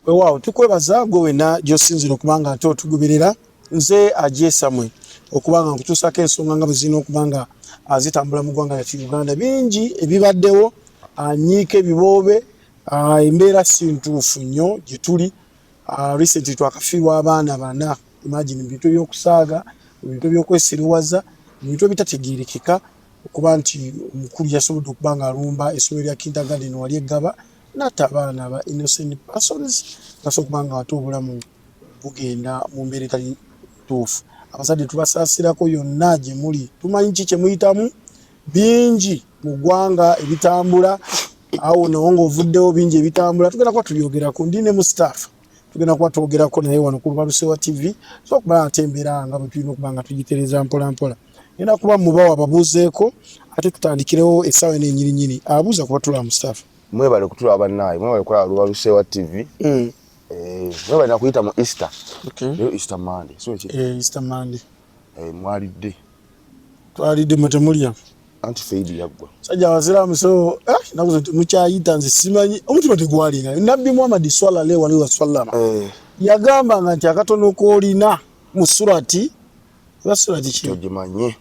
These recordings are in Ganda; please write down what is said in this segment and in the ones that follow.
Wewaawo tukwebaza gwe wena gyosinzira okuba nga ate otugoberera. Nze Ajesamwe okuba nga nkutuusako ensonga nga bwe zirina okuba nga zitambula mu ggwanga lyattu Uganda. Bingi ebibaddewo, nyiika ebiboobe, embeera si ntuufu nnyo gye tuli. Recently twakafiirwa abaana bana, imagine, mu bintu ebyokusaaga, mu bintu ebyokwesiruwaza, mu bintu ebitategeerekeka, okuba nti omukulu yasobodde okuba nga alumba essomero lya kindergarten wali e Ggaba n'atta abaana ba innocent persons, nasobola okuba nga ate obulamu bugenda mu mbeera etali ntuufu. Abazadde tubasaasirako yonna gye muli, tumanyi ki kye muyitamu, bingi mu ggwanga ebitambula awo nawo ng'ovuddewo, bingi ebitambula, tugenda kuba tubyogerako. Ndi ne Mustapha, tugenda kuba twogerako naye wano ku Lubalusewa TV, so okuba ate embeera nga bwe tulina okuba nga tugitereza mpola mpola. Ngenda kuba mubawa babuuzeeko ate tutandikirewo essaawa eno enyininyini. Abuuza kuba tulaba Mustapha. Mwebale kutulaba bannaaye, mwebale kulaba Lubalusewa TV. Mwebale nakuyita mu Easter. Leero Easter Monday, so ki? Easter Monday. Mwalidde? Twalidde, mwe temulya? Anti feidi yaggwa. Sajja abasiraamu, so ennaku zino temukyayita, nze simanyi omutima tegwalinga. Nabbi Muhammad sallallahu alaihi wasallam yagambanga nti akatono k'olina mu surati oba surati ki? Togimanye.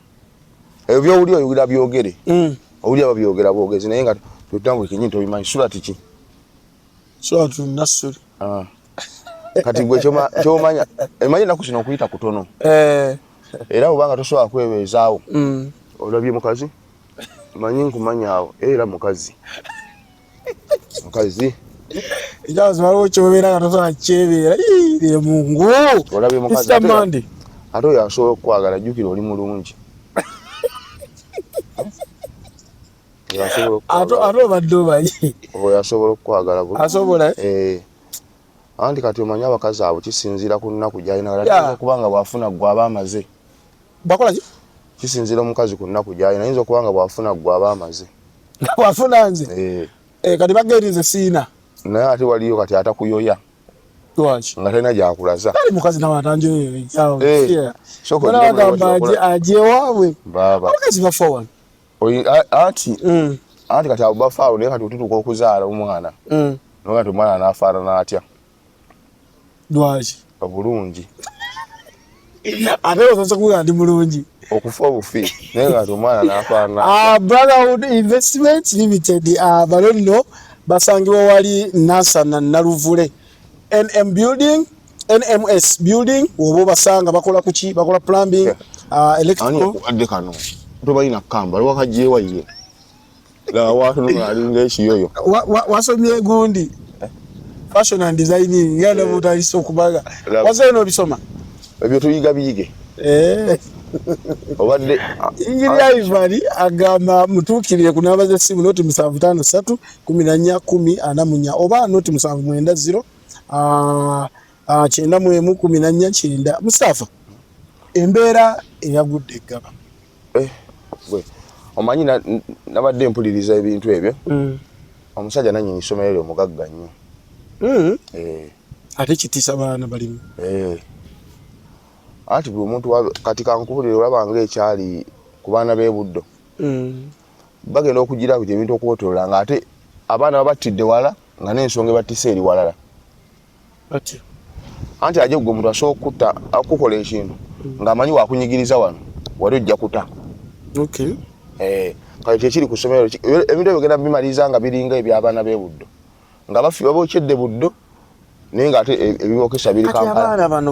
Ebyo byowulira oyogera byogere. Owulira babyogera bwogezi, naye nga totambwe kenyini tobimanyi. Surati ki? Suratu Nasr. Ah. Kati gwe kyomanya, emanyi ennaku zino okuyita kutono. Era obanga tosobola kwebeezaawo. Olabye mukazi, manyi nkumanya awo, era mukazi mukazi. Ekyabazi waliwo kyobeera nga tosobola kyebeera. Ii, Mungu. Olabye mukazi. Easter Monday. Ate oyo asobola okukwagala, jjukira oli mulungi. Oyo asobola okukwagala. Ate obadde omanyi. Oyo asobola okukwagala bulungi. Asobola, eh? Eh. Anti kati omanyi abakazi abo kisinziira ku nnaku gy'alina. Kati ayinza okuba nga bw'afuna ggwe aba amaze. Bakola ki? Kisinziira omukazi ku nnaku gy'alina. Ayinza okuba nga bw'afuna ggwe aba amaze. Bw'afuna nze? Eh. Kati bagenda nze siina. Naye ate waliyo kati atakuyoya. Lwaki? Nga talina gy'akulaza. Kale mukazi nawe atanjoyoyo ekyawo. Eh. Sooka Bana ogire bagamba mulungi okola. aje waabwe. Baaba. Abakazi bafa wano. Anti kati abo bafa awo, naye kati otutuuka okuzaala omwana. Noga nti omwana anaafaanana atya? Lwaki? Obulungi. Ate osoose kuga ndi mulungi. Okufa obufi, naye nga nti omwana anaafaanana atya? Brotherhood Investment Limited, bano nno basangibwa wali Nansana Naluvule, NM Building, NMS Building, woba obasanga bakola kuki? Bakola plumbing, electrical. Ani akuwadde kano? Tomanyi na kamba, lwa kaggyewa ye. Laba watunula alinga ekiyoyo. Wasomye gundi? Fashion and designing, nga nabo utandise okubaga. Laba. Wazeeyo n'obisoma? Ebyo tuyiga biyige. Obadde, Engineer Ivan agamba mutuukirire ku namba z'essimu 0 753 14 10 44 oba 0 790 91 14 9. Mustafa, embeera eyagudde eggaba. Gwe omanyi nabadde mpuliriza ebintu ebyo. Omusajja nannyini ssomero eryo mugagga nnyo. Ate kitiisa baana balimu. Anti buli omuntu kati kankubulire, olaba ng'ekyali ku baana b'e Buddo. Bagenda okugira kuti ebintu okubotola ng'ate abaana babattidde wala, nga n'ensonga ebattisa eri walala. Batya? Anti aje gwe omuntu asobola okutta, okukola ekintu ng'amanyi wakunyigiriza wano wali ojja kuta. Kale kyekiri ku ssomero, ebintu ebyo genda bimaliriza nga biringa eby'abaana b'e Buddo, nga bafi babokyedde Buddo, naye ng'ate ebibokesa biri Kati Kampala. Abaana bano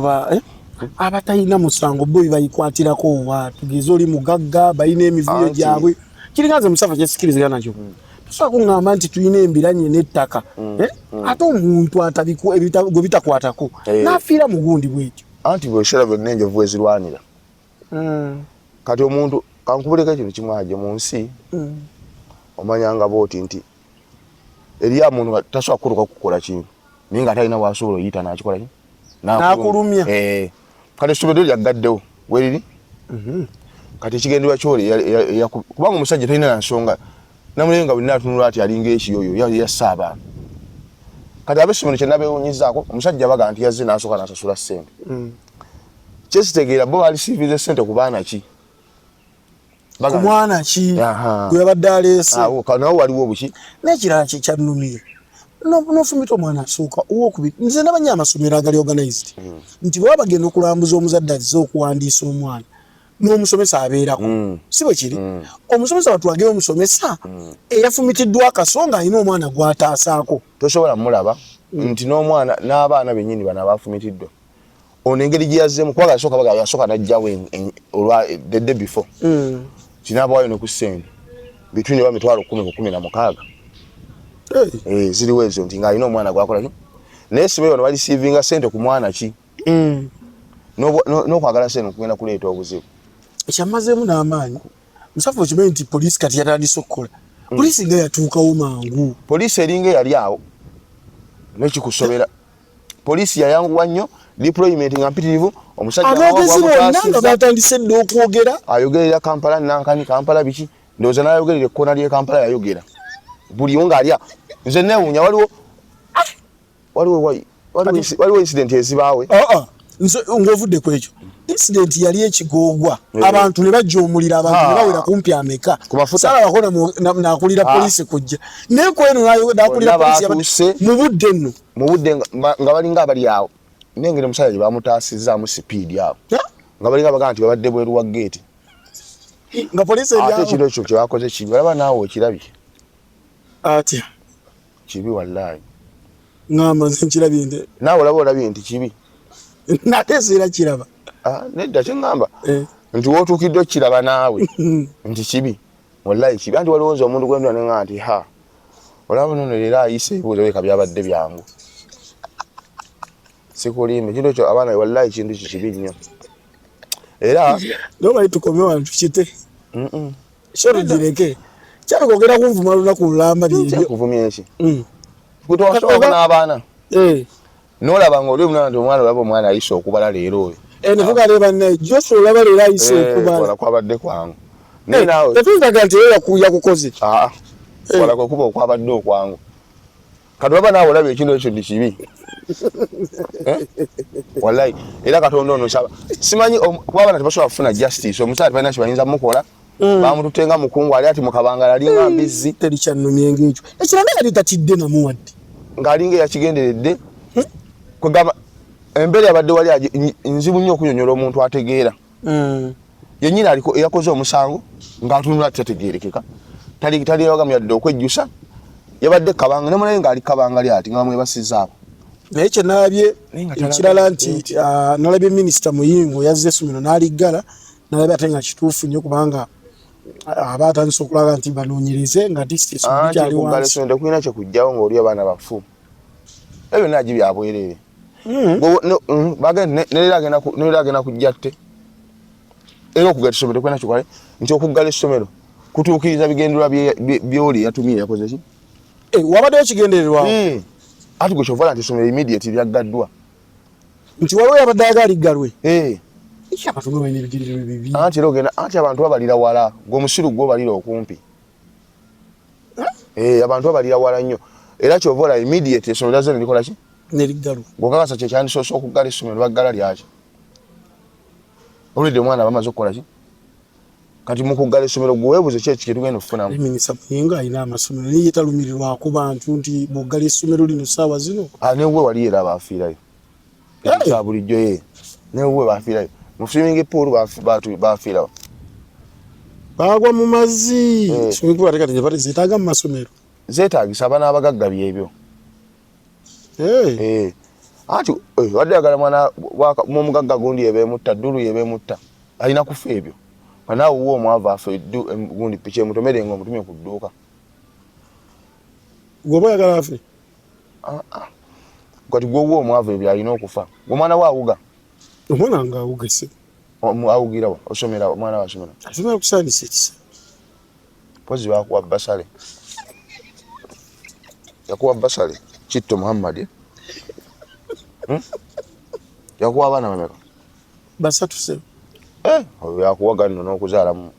abatalina musango bo bibayikwatirako wa? Tugeze oli mugagga, balina emivuyo gyabwe. Kiringa nze Mustafa kyesikirizigana nakyo. Tosobola kuŋŋamba nti tulina embiranye n'ettaka. Ate omuntu gwe bitakwatako n'afiira mu gundi bwetyo. Anti bwe biseera byonna enjovu we zirwanira. Kati omuntu kankubuleko ekintu kimu aje mu nsi, omanyanga bw'oti nti eriyo omuntu nga tasobola kukutuka kukola kintu, naye nga talina w'asobola oyita n'akikola ki? N'akulumya. Kati essomero lyaggaddewo weriri. Kati ekigendererwa kyoli kubanga omusajja talina na nsonga, namulebe nga bwenna atunula ati alinga ekiyoyo yassa abaana. Kati ab'essomero kye nabeewuunyizaako, omusajja baga nti yazze n'asooka n'asasula ssente. Kyesitegeera bo balisiivize ssente ku baana ki? Ku mwana ki gwe yabadde aleese? Awo, nawo waliwo obuki? N'ekirala kye kyannumye, Nofumita omwana asooka, owokubiri. Nze nabanyo amasomero agali organized nti bwaba bagenda okulambuza omuzadde azze okuwandiisa omwana, n'omusomesa abeerako. Si bwe kiri? Omusomesa batwage omusomesa eyafumitiddwa akaso ng'alina omwana gw'ataasaako. Tosobola mulaba nti n'omwana n'abaana bennyini bano abafumitiddwa, ono engeri gye yazzeemu, kubanga yasooka baga yasooka najjawo olwa the day before, kinabawayo ne ku ssente between oba 100,000 ku 16. Hey. Eh, ziriwo ezo nti ng'alina omwana gwakola ki, naye sibe bano bareceivinga ssente ku mwana ki. N'okwagala ssente okugenda kuleeta obuzibu. Ekyamazeemu n'amaanyi, musafu, okimanyi nti poliisi kati yatandise okukola? Poliisi nga yatuukawo mangu. Poliisi eringa eyali awo nekikusobera. Poliisi yayanguwa nnyo, deployment nga mpitirivu. Omusajja aboogezi bonna nga batandise dda okwogera. Ayogerera Kampala nankani, Kampala biki, ndowooza n'ayogerera ekkona ly'e Kampala, yayogera buli omu ng'alya. Nze neewuunya, waliwo incident ezibaawe. Ah, ah. Nze ng'ovudde ku ekyo, incident yali ekigoogwa. Abantu ne bajja omuliro, abantu ne bawera kumpi ameka. Ku mafuta. Saalabako nakulira poliisi kujja, naye kweno nakulira Bonna poliisi baatuuse. Mu budde nno. Mu budde nga balinga abali awo, nengeri omusajja gye bamutaasizaamu sipiidi awo, nga balinga bagamba nti babadde bweru wa geeti. Nga poliisi eri ate awo. Ekintu ekyo kyebakoze kibi, olaba naawe okirabye. Atya? Kibi wallaayi. Ŋŋamba nze nkirabye nti Naawe olaba olabye nti kibi. Nate seera kiraba. Ah, nedda, kyeŋŋamba nti wootuukidde okukiraba naawe nti kibi, wallayi kibi. Anti waliwo nze omuntu gwendula neŋŋamba nti ha, olaba nono leero ayise ebibuuzo beka byabadde byangu. Sikulimba, ekintu ekyo abaana, wallayi kintu ki kibi nnyo era. Nobali tukome wano tukite so tugireke, kyaleka ogenda kunvuma lunaku lulamba byebyo. Kuvumya eki? Kutwasooka n'abaana nolaba nga oli omwana nti omwana, olaba omwana ayise okubala leero oyo. Netugaleba naye Joshua, olaba leero ayise okubala. Wala kwabadde kwangu, naye naawe Tetuyinzaga nti eyo yakukoze. Aa, wala kwe kuba okwabadde okwangu. Kati oba naawe olaba ekintu ekyo nti kibi. Eh? Wallahi era Katonda ono nsaba, simanyi kuba abaana tebasobola kufuna justice. Omusajja tebalina kyebayinza mukola, bamututte nga mukungu ali ati mukabangala alinga mbizzi. Teri kyannumye ngaekyo. Ekirala yali tatidde namuwadde. Ng'alinga eyakigenderedde. Kwegamba embeera yabadde wali nzibu nnyo okunyonyola omuntu ategeera. Yennyini aliko eyakoze omusango ng'atunula tategeerekeka, tali taliwagamu yadde okwejjusa. Yabadde kabanga nemulaye ng'ali kabangali ati nga bamwebasizaako. Naye kyenalabye Naye nga talaga ekirala nti nalabye Minisita Muyingo yazza essomero n'aliggala. Nalabye ate nga kituufu nnyo, kubanga aba atandise okulaga nti banoonyereze nga disiti essomero Anti likyali okuggala wansi. Essomero tekulina kyekugjawo ng'oli abaana bafu, ebyo byonna agi byabwereere. Neleero agenda kujja tte era okuggala essomero tekulina kikola, nti okuggala essomero kutuukiriza bigendererwa byoli yatumye yakoze ki. Eh, wabaddewo kigendererwawo. Ati gwe kyovala nti essomero immediate lyaggaddwa. Nti waliwo yabadde ayagala liggalwe. Eh. Eki abantu nga balina ebigendererwa ebibi. Anti era ogenda, anti abantu babalira wala, gwe omusiru gwe obalira okumpi. Eh, abantu babalira wala nnyo, era kyova olaba immediate essomero lyazze ne likola ki? Neliggalwa. Gwokakasa kyekyandisoose okuggala essomero, baggala lyaki? Olwedde omwana bamaze okukola ki? Kati mu kuggala essomero gwe weebuze ki eki kyetugenda okufunamu? Minisita Muyingo alina amasomero, naye ye talumirirwako bantu nti bw'oggala essomero lino ssaawa zino. Ah, newuwe wali era bafiirayo. Hey! Kya bulijjo ye newuwe bafiirayo mu swimming pool, bafiirawo. Baagwa mu mazzi. Eh. Swimming pool ate kati gye zeetaaga mu masomero. Zeetagisa abaana abagagga byebyo. Hey. Eh. Anti wadde yagala mwana omugagga gundi yebemutta ddulu yebemutta alina kufa ebyo, nga naawe wuwe omwavu afe gundi piki emutomere nga omutumye ku dduuka. Gweoba oyagala afe. Ah, ah. Kati gwe wuwe omwavu ebyo alina okufa, gwe omwana we awuga. Omwana nga awugese. Awugirawa? Osomera omwana we asomera? Asomera kusandisa ekisa. Pozi bakuwa basale, yakuwa basale Kitto Muhammad, eh? Hmm? Yakuwa abaana bameka? Basatu se. Eh, oyo yakuwaga nno n'okuzaalamu.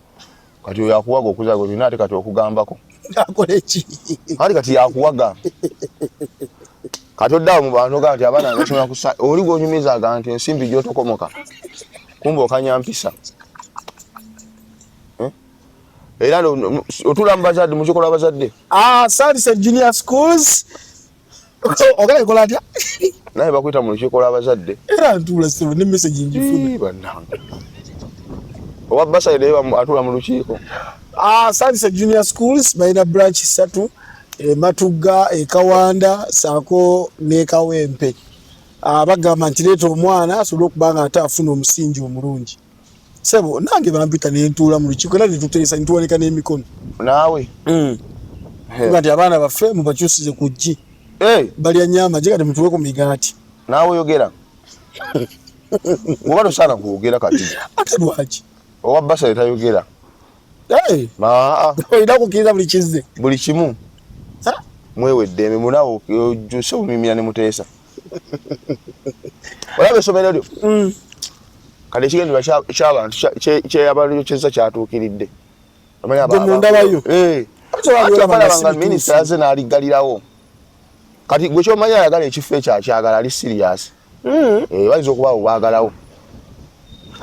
Kati oyo yakuwaga okuzaala olina, ate kati okugambako. Akola ki? Kati kati yakuwaga, kati oddawo mu bantu ogaa nti abaana basomera kusa oli gwonyumiza aga nti ensimbi gyotokomoka kumba okanya mpisa. Eh? Era otula mu bazadde mukikola abazadde. Ah, Sandisa Junior Schools. Ogala ekola atya? Naye bakuyita mu lukiiko lw'abazadde. Era ntuula ssebo ne message njifuna. Bannange. Owa basale naye atuula mu lukiiko. Ah, Sandisa Junior Schools balina branch ssatu e Matugga, e Kawanda saako n'e Kawempe. Ah, bagamba nti leeta omwana asobole okuba nga ate afuna omusingi omulungi. Sebo nange bampita ne ntuula mu lukiiko era ne tuteesa ne tuwanika n'emikono. Naawe? Mm. Kuba nti abaana baffe mubakyusize ku ggi. Hey. Balya nnyama gye kati mutuwe ku migaati. Naawe oyogera. Oba tosaana kwogera kati. Ate lwaki? Owa basale tayogera. Hey. Olina kukkiriza buli kizze. Buli kimu. Mwewe eddembe munawo ojjuse obumimira ne muteesa. Olaba essomero lyo. Mm. Kati ekigendererwa ky'abantu kyeyabayokyeza kyatuukiridde. Gwe mundabayo. Eh. Ate nga minisita yaze n'aliggalirawo. Kati gwe kyomanyi ayagala ekifo ekyo akyagala ali serious. Mm. Eh, bayinza okuba abo baagalawo.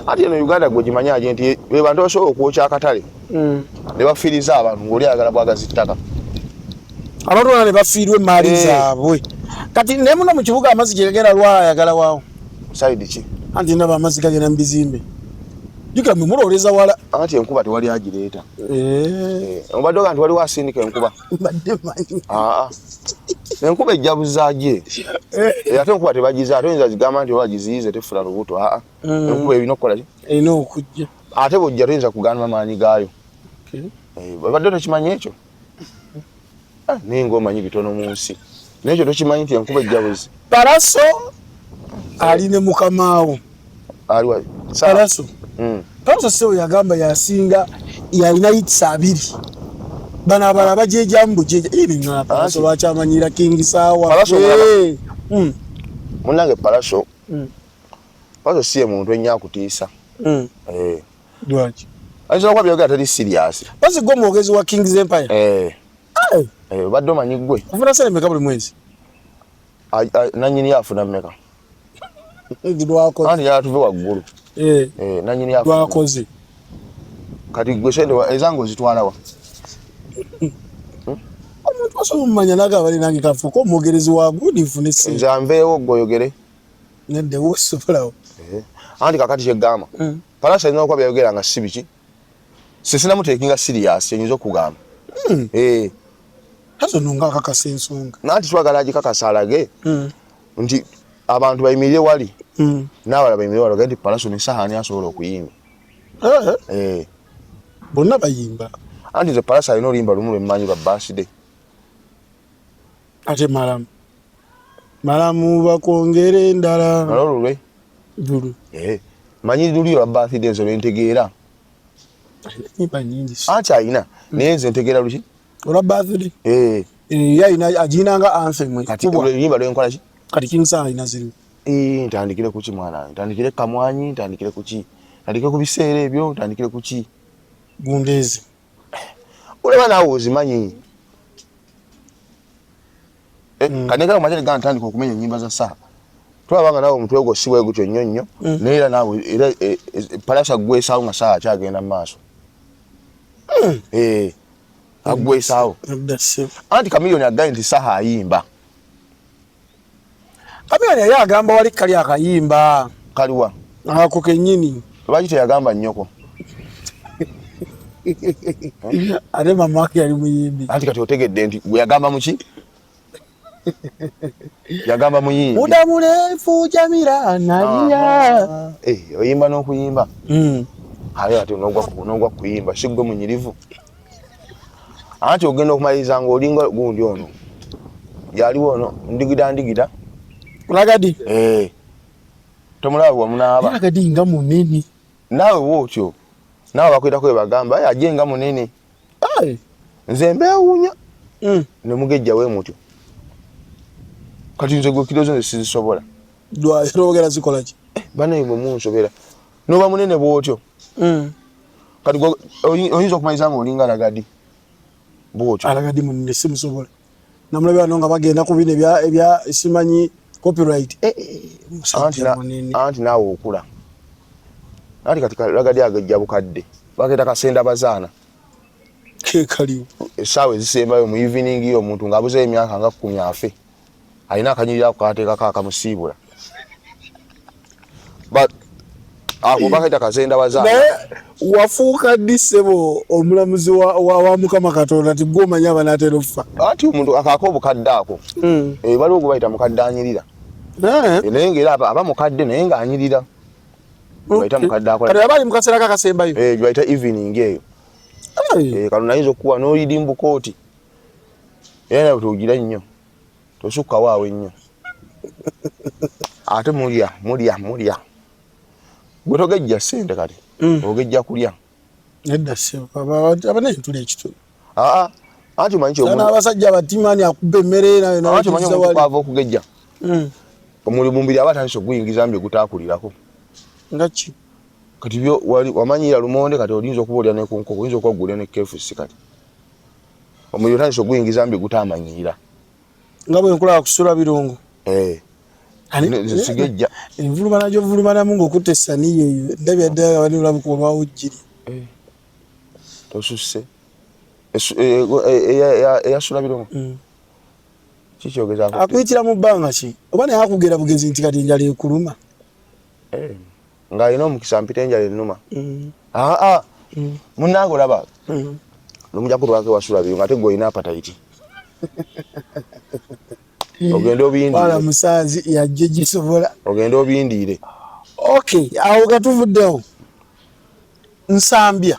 Ate eno Uganda gwe gimanyi aje nti be bantu abasobola okwokya akatale. Mm. Ne bafiiriza abantu ng'oli ayagala bwagazi ttaka. Abantu bana ne bafiirwa emmaali Eh. zaabwe. Kati ne muno mu kibuga amazzi gye gagenda lwala ayagala waawo. Side ki? Anti ndaba amazzi gagenda mu bizimbe. Jjukira mwe mulooleza wala. Anti enkuba tewali agireeta. Eh. Eh, obadde oga nti waliwo asindika enkuba. Mbadde manyi. Aa. Enkuba ejja buzaagye. Eh. Ate enkuba tebagiza, ate oyinza gigamba nti oba giziyize tefuna lubuto. Aa. Mm. Enkuba erina okukola ki? Erina okujja. Ate bw'ojja toyinza kugaana maanyi gaayo. Okay. Eh, obadde tokimanyi ekyo? Ah, naye ng'omanyi bitono mu nsi. Naye ekyo tokimanyi nti enkuba ejja buzi. Palaso ali ne mukamaawo. Aliwa? Palaso. Mm. Palaso sebo yagamba yasinga yalina hits abiri. Bano abalala bajejamu bujeja. Ibi nga Palaso lwaki amanyira King Sawa. Palaso hey. Mm. Munnange Palaso. Mm. Palaso si ye muntu ennyo akutiisa. Mm. Eh. Lwaki? Ayinza okuba byayogera teri serious. Pasi gwe omwogezi wa King's Empire. Eh. Hey. Eh, obadde omanyi ggwe. Ofuna ssente mmeka buli mwezi? Nannyini afuna mmeka? Lwakoze. Anti yatuve waggulu. Eh. Eh, nannyini afuna. Lwakoze. Kati ggwe ssente ezange ozitwala wa? Omuntu osobola omumanya n'agamba bali nange kanfuuke omwogerezi wa gundi nfune ssente. Nze anveewo ggwe oyogere. Nedda wosobolawo. Eh. Anti kakati kyegamba. Mm. Palasa alina okuba byayogera nga si biki. Sisinamuteekinga serious enyinza okugamba. Mm. Eh. Hazo no nga akakasa ensonga. Nanti twagala agikakasa alage. Mm. Nti abantu bayimirire wali. Mm. N'abalala bayimirire wali bagende nti Palaso ne Saha ani asobola okuyimba. Eh. Eh. Bonna bayimba. Anti nze Palaso alina oluyimba lumu lwe mmanyi lwa birthday. Ate malamu. Malamu bakwongere endala. Nalwo lulwe. Lulu. Eh. Manyi luli lwa birthday nze lwe ntegeera. Ennyimba nnyingi. Anti alina. Naye nze ntegeera luki? Olwa birthday? Eh. Eh, ye alina aginanga anthem. Kati oluyimba lwe nkola ki? Kati King Saha alina ziriwo. Eh, ntandikire ku ki mwana wange? Ntandikire kamwanyi, ntandikire ku ki? Ntandikire ku biseera ebyo, ntandikire ku ki? Gundeezi. Olaba naawe ozimanyi. Eh, Mm. Kati nekala omaze gana ntandika okumenya ennyimba za Saha. Tulaba nga naawe omutwe gwo si bwe gutyo nnyo nnyo. Mm. Naye era naawe era eh, eh, Palasa aggwesaawo nga Saha akyagenda mu maaso. Mm. Eh, aggwesaawo. Nedda ssebo. Anti Chameleone agambye nti Saha ayimba. Chameleone yali agamba wali kali akayimba. Kaliwa? Ako kennyini. Lwaki teyagamba nnyoko? Ate mama wake yali muyimbi. Anti kati otegedde nti gwe yagamba muki? Yagamba muyimbi. Muda murefu Jamila nalia. Eh, oyimba n'okuyimba. Mm. Aye ate n'ogwa kuyimba si gwe munyirivu. Anti ogenda okumaliriza ng'olinga gundi ono. Yaliwo ono ndigida ndigida. Ragadi. Eh. Tomulaba bwe munaaba. Ragadi nga munene. Naawe bw'otyo. Naawe bakwetako bwe bagamba, aye ajje nga munene. Aye. Nze mbeewuunya. Mm. Ne mugejja we mutyo. Kati nze gwe kiro zo nze sizisobola. Lwogera zikola ki? Eh, banaye bwe munsobera. N'oba munene bw'otyo. Mm. Kati gwe oyinza okumaliriza ng'olinga Ragadi. Bw'otyo. Ragadi munene simusobola. Namulabye wano nga bagenda ku bino ebya simanyi copyright. Eh, eh, musajja munene. Anti naawe okula. Anti kati Ragadi agejja bukadde. Bakeeta kasenda bazaana. Ke kaliwo. Essaawa ezisembayo mu evening yo omuntu ng'abuzeeyo emyaka nga 10 afe. Alina akanyirira ako kateekako akamusiibula. But ako bakaita kazenda waza. Naye wafuuka ddi ssebo omulamuzi wa Mukama Katonda nti gwe omanyi abanaatera okufa? Anti omuntu akaako obukadde ako. Eh, waliwo gwe bayita mukadde anyirira. Eh. Naye ng'era aba mukadde naye ng'anyirira. Bayita mukadde akola. Kati aba ali mu kaseera kakasembayo. Eh, bayita evening eyo. Eh, kano nayinza okukuwa n'olidi mu bukooti. Era nawe togira nnyo. Tosukkawo awo ennyo. Ate mulya, mulya, mulya. Gwe togejja ssente kati. Ogejja kulya. Nedda ssebo, abanene tuli ekituli. Aa, anti omanyi kyo. Sana abasajja abatimani akuba emmere nayo nayo. Anti omanyi omuntu kwava okugejja. Omuli mubiri aba atandise okuguyingiza mbi gutaakulirako. Nga ki? Kati byo wali wamanyira lumonde kati oyinza okuba olya ne ku nkoko, oyinza okuba gulya ne KFC kati. Omubiri otandise okuguyingiza mbi gutaamanyira. Nga bwe nkulaba kusula birungo. Eh. Sigejja. Envulubana gy'ovulubanamu ng'okutta essaniya eyo ndabya ddala nga bali olabuka olwawo ggiri. Eh. Tosusse. Eyasula birungo. Kikyogezaako. Akuyitira mu bbanga ki? Oba naye akugera bugezi nti kati enjala ekuluma. Eh. Ng'alina omukisa mpita enjala ennuma. Aa, munnange olaba. Lumujja kutwalako ewasula birungo ate gwe olina apatayiti. Ogende obindiire. Wala musaazi yajja gisobola. Ogende obindiire. Okay, awo nga tuvuddewo. Nsambya.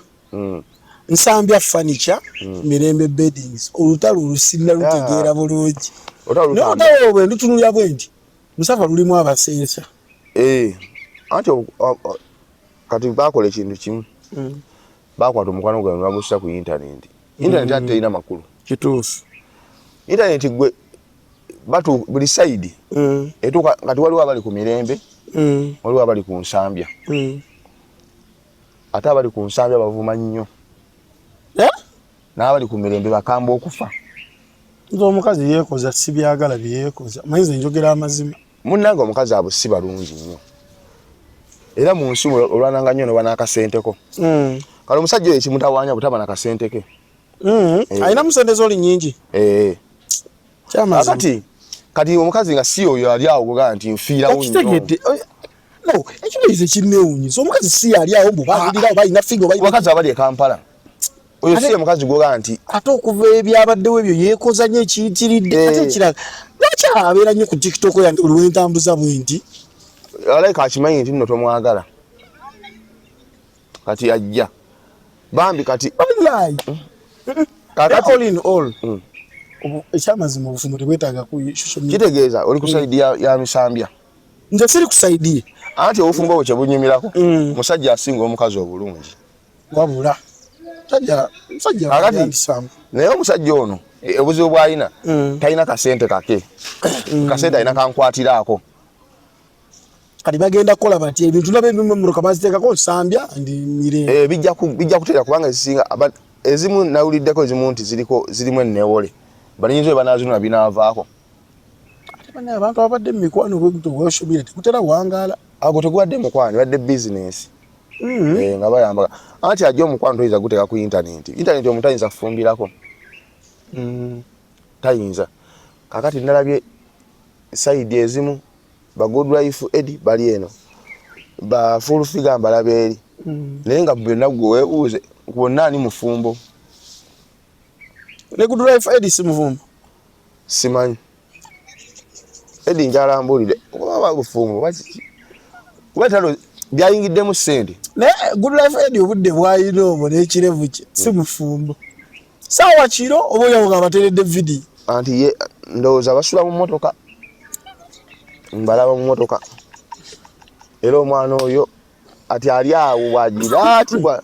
Nsambya furniture, Mirembe beddings. Olutalo olusinna lutegeera bulungi. Naye olutalo olwo ndutunulira bwe nti Musafa lulimu abaseesa. Eh, anti kati bakola ekintu kimu. Bakwata omukwano gwaabwe ne bagussa ku internet. Internet ate terina makulu. Kituufu. Internet gwe batu buli side etuuka kati waliwo abali ku Mirembe, waliwo abali ku Nsambya. Ate abali ku Nsambya bavuma nnyo. Eh? N'abali ku Mirembe bakambwe okufa. Nze omukazi yeekoza sibyagala bye yeekoza. Manyi nze njogera amazima. Munnange omukazi abo si balungi nnyo. Era mu nsi olwananga nnyo n'oba n'akasente ko. Kale omusajja oyo ekimutawaanya butaba na kasente ke. Alinamu ssente z'oli nnyingi. Eh. Kyamazima. Kati kati omukazi nga si oyo ali awo gugamba nti nfiirawo nnyo. Okitegedde. No, ekyo nze kinneewuunyisa. Omukazi si yali awo mbu bawulira oba alina figa oba Abakazi abali e Kampala. Oyo si ye mukazi gw'ogamba nti ate okuva ebyabaddewo ebyo yeekoza nnyo ekiyitiridde. Ate ekirala lwaki abeera nnyo ku TikTok yange buli we ntambuza bwe nti? Alabika akimanyi nti nno tomwagala. Kati ajja. Bambi kati. Wallahi. Kakati all in all. Ekyamazima obufumbo tebwetaaga ku social media. Kitegeeza oli ku side ya Misambya. Nze siri ku side ye. Anti obufumbo obwo kye bunyumirako. Musajja asinga omukazi obulungi. Wabula. Musajja Kakati naye omusajja ono obuzibu bw'alina talina kasente kake. Kasente alina kankwatiraako. Kati bagenda kukola bati ebintu nabyo ebimu emmotoka baziteekako Nsambya ndi Mirembe. Eh, bijja kuteera kubanga ezisinga ezimu nawuliddeko ezimu nti ziriko zirimu enneewole. Baliyinza bwe banaazinona binaavaako. Ate bano abantu ababadde mu mikwano bwe gutyo ogwa social media tegutera wangaala. Ago tegubadde mukwano, ebadde bizinensi. Eh, nga bayamba. Anti ajja omukwano toyinza guteeka ku internet. Internet omuntu tayinza kufumbirako. Tayinza. Kaakati nalabye side ezimu ba Good Life Eddie bali eno. Ba Full Figure mbalaba eri. Naye nga byonna gwe weebuuze bonna ani mufumbo. Ne Good Life Eddie si mufumbo? Simanyi. Eddie njagala mbuulire oba bufumbo oba kiki. Kuba talo byayingiddemu ssente. Naye Good Life Eddie obudde bw'alina obwo n'ekirevu kye si mufumbo. Saawa kiro oba oyawo ng'abateeredde vidiyo. Anti ye ndowooza basula mu mmotoka. Mbalaba mu mmotoka. Era omwana oyo ati ali awo bw'agira ati bwa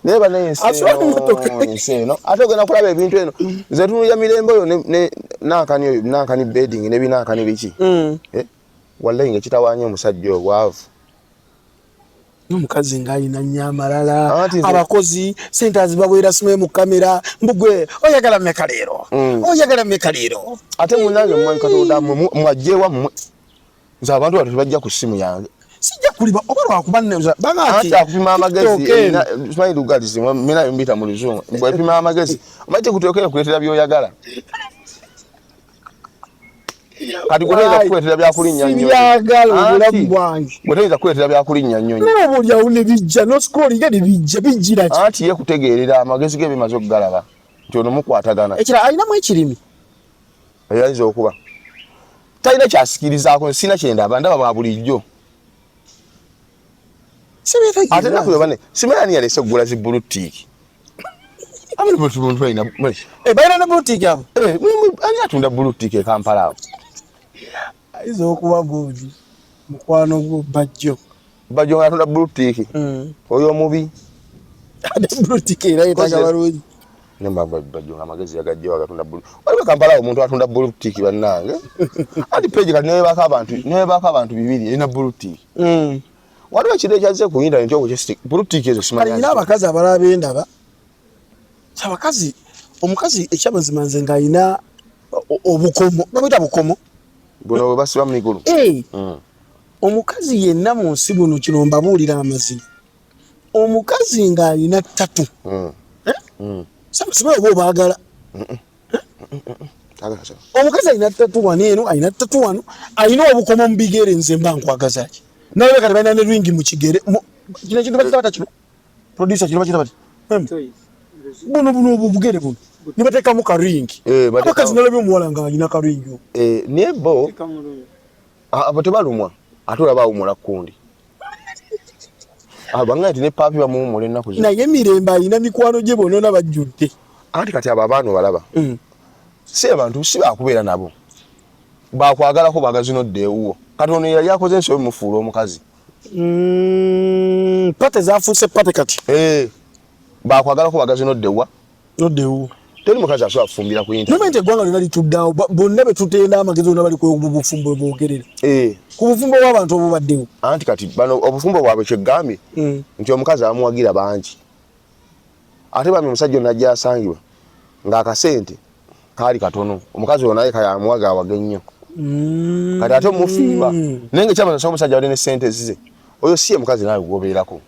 naye banaye ensi Asula mu mmotoka. eno, ensi eno. Ate ogenda kulaba ebintu eno. Nze tunulira Mirembe oyo ne Nankani oyo, Nankani bedding ne binankani biki. Eh? Wallahi nga kitawaanya omusajja oyo bwavu. N'omukazi ng'alina nnyo amalala. Anti nze Abakozi ssente azibaweera simanyi mu kamera mbugwe oyagala mmeka leero? Oyagala mmeka leero? Ate munnange mmwe Katonda mmwe mwajje wammwe. Nze abantu bano tebajja ku ssimu yange. Sijja kuliba oba lwakuba nne banga nti Anti akupima amagezi, TikTok eno. Simanyi lugalizi, mina mbiyita mu Luzungu. Bw'epima amagezi, omanyi tekuteekera kuleetera by'oyagala. Kati gwe toyinza kukuleetera byakulinnya nnyonyi. Sibyagala obulamu bwange. Gwe toyinza kukuleetera byakulinnya nnyonyi. Naye oba olyawo ne bijja n'oscrollinga ne bijja bijjira ki? Anti ye kutegeerera amagezi ge bimaze okugalaba nti ono mukwatagana. Ekirala alinamu ekirimi. Ayinza okuba talina kyasikirizaako, sirina kyendaba, ndaba ba bulijjo. Ate naku yobane simanyi ani yalese okugula zi bulutiiki. Eh, balina ne bulutiiki abo. Eh, ani atunda bulutiiki e Kampala awo? Ayinza okuba gundi mukwano gwo Bajjo. Bajjo nga atunda bulutiiki. Oyo omubi. Ate bulutiiki era yetaaga balungi. Bajjo nga amagezi yagajja agatunda bulu. Waliwo Kampala awo omuntu atunda bulutiiki bannange. Anti page kati newebaako abantu, newebaako abantu bibiri erina bulutiiki. Waliwo ekintu ekyazze ku internet okwo kyesi bulutiiki ezo simanyi. Kale nyina abakazi abalala bendaba. Abakazi, omukazi ekyamazima nze ng'alina obukomo, babuyita bukomo. Buno bwe basiba mu migulu. Eh. Omukazi yenna mu nsi buno kino mbabuulira amazima. Omukazi ng'alina ttatu. Eh? Simanyi oba obaagala. Omukazi alina ttatu wano eno, alina ttatu wano, alina obukomo mu bigere, nze mba nkwagaza ki? Nawe kati balina ne ringi mu kigere. Kino ekintu bakiyita batya kino? Producer kino bakiyita batya? Buno buno obugere buno. Ne bateekamu ka ringi. Eh, abakazi nalabye omuwala ng'alina ka ringi okwo. Eh, naye bo abo tebalumwa, ate olaba awumula kkundi. Abanga nti ne paapi bamuwumula ennaku zino. Naye Mirembe alina mikwano gye bonna bajjudde. Anti kati abo abaana obalaba. Si abantu si bakubeera nabo. Bakwagalako bwagazi n'odda ewuwo. Kati ono yali akoze ensobi mufuula omukazi. Pate zafuuse pate kati. Eh, bakwagalako bwagazi n'odda ewa. N'odda ewuwo. Teri mukazi asobola kufumbira ku internet. Naye nti eggwanga lyonna litudde awo, bonna be tutenda amagezi bonna bali ku bufumbo bwe boogerera. Eh. Ku bufumbo bw'abantu obubaddewo. Anti kati bano obufumbo bwabwe kyegambye nti omukazi amuwagira bangi. Ate bambi omusajja ono ajja asangibwa ng'akasente kaali katono. Omukazi ono naye kaya amuwaga awaga ennyo. Kati ate omufiirwa. Naye ng'ekyamazima omusajja abadde ne ssente zize. Oyo si ye mukazi naawe gw'obeerako.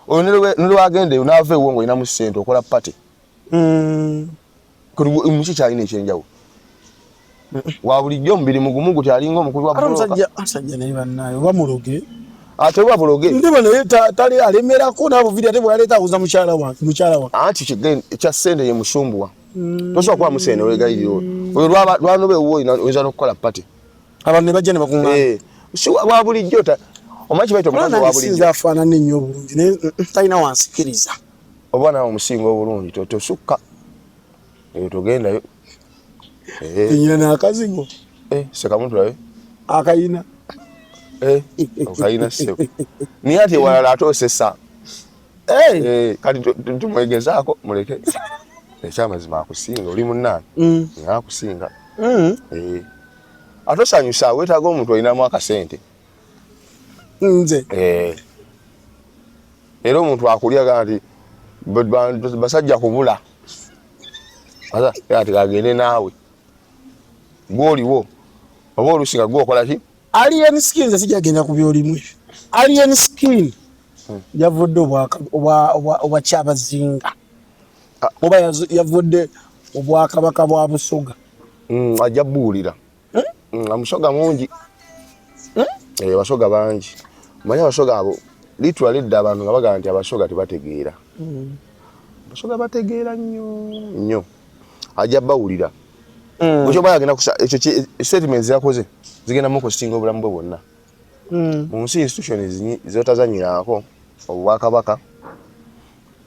Oyo ne lwagenda eyo n'ava ewuwo ng'olinamu ssente okola party. Kati muki kyalina ekyenjawulo? Wa bulijjo omubiri mugumu guti alinga omukubi wa bbulooka. Omusajja naye bannaaye oba muloge. Ate oba buloge. Ndaba naye tali alemerako n'abuviri ate bw'aleeta abuuza mukyala wange, mukyala wange. Anti ekya ssente ye musumbuwa. Tosobola kuba musene weegayirira oyo. Oyo lwanoba ewuwo oyinza n'okukola party. Abantu ne bajja ne bakuŋŋaana. Eh, si wa bulijjo omanyi kye bayita omukazi owa bulijjo. Sinza afaanana ennyo obulungi naye talina wansikiriza. Oba naawe omusinga obulungi tosukka. Eyo togendayo. Eh. Nyina n'akazigo. Eh, sekamu tulabe. Akayina. Eh, okayina ssebo. Naye ate ewalala ate osesa. Eh. Eh, kati tumwegezaako muleke. Ekyamazima akusinga oli munnaange. Naye akusinga. Eh. Ate osanyusa weetaaga omuntu olinamu akasente. Nze. Eh. Era omuntu akulya gamba nti basajja kubula. Ati kagende naawe. Gw'oliwo. Oba oluusi nga gw'okola ki? Alien skin nze sijja genda ku by'olimu ebyo. Alien skin yavudde obwa Kyabazinga. Oba yavudde obwakabaka bwa Busoga. Ajja buwulira. Amusoga mungi. Abasoga bangi. Omanyi abasoga abo literally edda abantu nga bagamba nti abasoga tebategeera. Abasoga bategeera nnyo nnyo. Ajja bawulira. Ekyo oba yagenda kusa ekyo statements yakoze zigenda mukostinga obulamu bwe bwonna. Mu nsi institutions z'otazannyirako obwakabaka,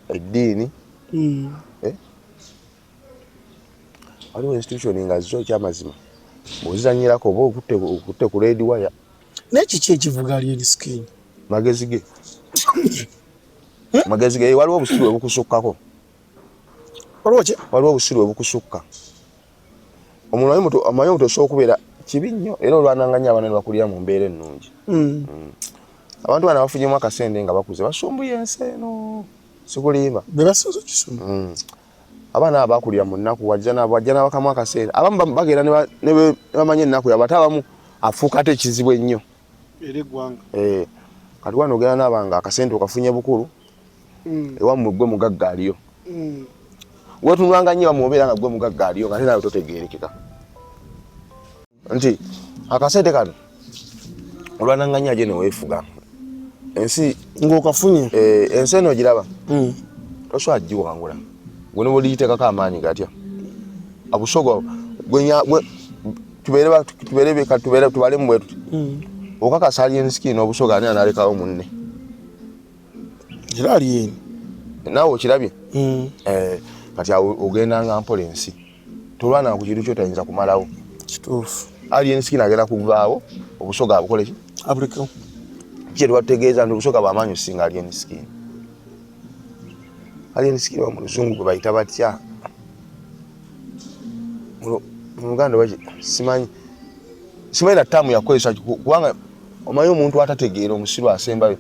eddiini. Waliwo institution nga zo ekyamazima bw'ozizannyirako oba okutte ku red wire. Naye kiki ekivuga Alien Skin? Magezi ge. Magezi ge waliwo obusiru obukusukkako. Waliwo ki? Waliwo obusiru obukusukka. Omuntu omanyi omuntu osobola okubeera kibi nnyo era olwananga nnyo abaana ne bakulira mu mbeera ennungi. Abantu bano abafunyemu akasente nga bakuze basumbuye ensi eno. Sikulimba. Be basinze okisoma. Abaana abo bakulira mu nnaku wajja n'abakamu akaseera. Abamu bagenda ne bamanya ennaku yaabwe ate abamu afuuka ate ekizibu ennyo. Era eggwanga. Eh, kati wano ogenda n'aba nga akasente okafunye bukulu. Ewammwe ggwe mugagga aliyo. Weetunulanga nnyo ewammwe obeera nga ggwe mugagga aliyo ng'ate naawe totegeerekeka. Nti akasente kano olwananganya aje neweefuga ensi ng'okafunye. Eh, ensi eno ogiraba tosobola giwangula gwe nebwoligitekako amaanyi gatya abusogo tubeere tubalemu bwe tuti okakasa alien skin obusoga ani analekawo munne era alien naawe okirabye eh, kati awo ogendanga mpola ensi tolwana ku kintu kyotayinza kumalawo. Kituufu. Alien skin agenda kuvaawo obusoga abukole ki? Abulekeo. Kye tubategeeza nti obusoga bwamaanyi osinga alien skin. Alien skin wa mu luzungu gwe bayita batya? Mu Luganda oba simanyi. Simanyi na ttaamu yakukozesa kubanga omanyi omuntu atategeera omusiru asembayo.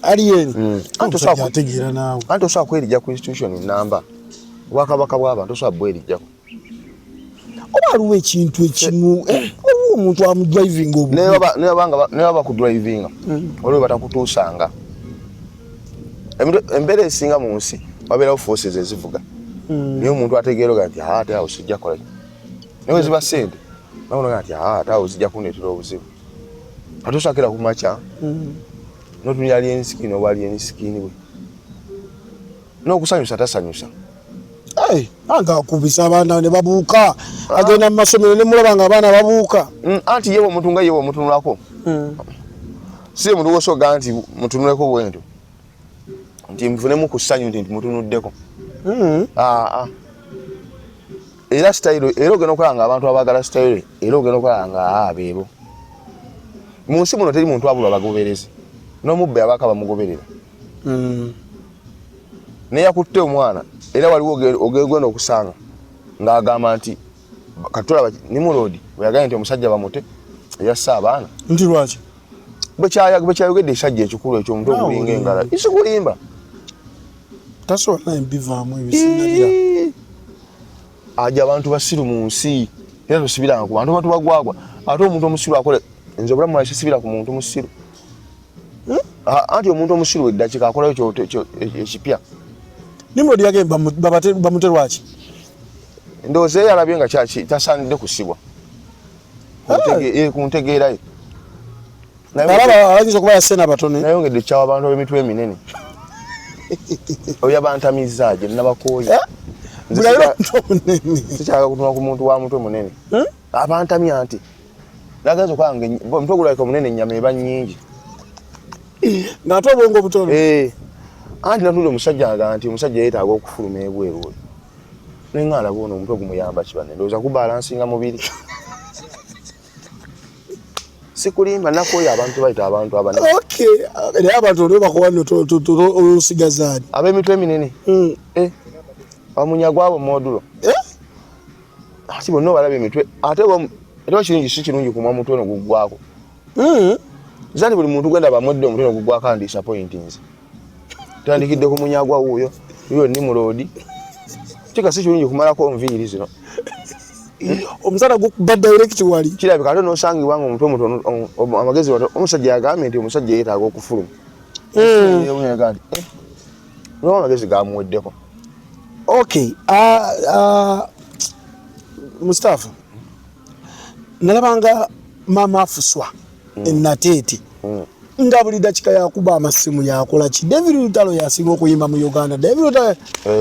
Alien. Anti ategeera naawe. Anti osobola kwerijja ku institution namba. Obwakabaka bw'abantu osobola bwerijjako. Oba waliwo ekintu ekimu waliwo omuntu amudrivinga obubi. Ne baba kudrivinga waliwo batakutuusanga. Embeera esinga mu nsi wabeerawo forces ezivuga. Naye omuntu ategeera oga nti ate awo sijja kukola ki. Naye bwe ziba ssente nawe nti ate awo zijja kundeetera obuzibu. Ate osakira ku makya n'otunira alien skin oba alien skin bwe. N'okusanyusa tasanyusa. Anga akubisa abaana ne babuuka agenda mu masomero ne mulaba nga abaana babuuka. Anti yewe omuntu nga yewe omutunulako. Si ye muntu wosoga nti mutunuleko bwento. Nti nfunemu ku ssanyu nti mutunuddeko. Era style era ogenda okulaba nga abantu abaagala style era ogenda okulaba nga beebo. Mu nsi muno teri muntu abulwa bagoberezi. N'omubbi abaaka bamugoberera. Naye yakutte omwana era waliwo ogenda okusanga ng'agamba nti katulaba Nimrod bwe yagambye nti omusajja bamute yasse abaana. Nti lwaki? Bwe kyayogedde ekisajja ekikulu ekyo omutwe ogulinga engala. Isikulimba. Tasobola naye bivaamu ebisingalira. Aja abantu basiru mu nsi era tosibiranga ku bantu batubagwagwa ate omuntu omusiru akole nze obulamu bwange sisibira ku muntu musiru. Anti omuntu omusiru eddakiika akolayo ekipya. Nimrod yagambye bamute lwaki? Ndowooza ye yalabye nga tasaanidde kusibwa. Ku ntegeera ye. Alaba ayinza okuba yasse n'abatone. Nayongedde ekyawa abantu ab'emitwe eminene. Oyo yabantamizza gye nabakooye. Sikyagala kutunula ku muntu wa mutwe munene. Abantamya nti nagenza okulaba nga omutwe gulabika munene ennyama eba nnyingi. Ng'ate obwongo butono. Anti natunda omusajja aga nti omusajja yeetaaga okufuluma ebweru oyo. Naye nga alaba ono omutwe gumuyamba ki banne ndowooza kubalansinga mubiri. Sikulimba nakooye abantu bayita abantu abanene. Okay, naye abantu olwo bakuwa nno olusigazaani. Ab'emitwe eminene. Bamunyagwa abo modulo. Ati bonna obalaba emitwe ate ate kirungi si kirungi kumwa mutwe no guggwako. Zani buli muntu gwenda bamwedde omutwe no guggwako and disappointings. Tandikidde ku munyagwa wuuyo wuuyo Nimrod. Kika si kirungi kumalako nviiri zino. Omusana gukuba direct wali. Kirabika ate n'osangibwa nga omutwe mutono amagezi omusajja yagambye nti omusajja yeetaaga okufuluma. Amagezi gamuweddeko. Okay, Mustafa, nalabanga Mama Afuswa enateete nga buli dakika yakuba amasimu yakola ki? David Lutalo yasinga okuyimba mu Uganda. David Lutalo,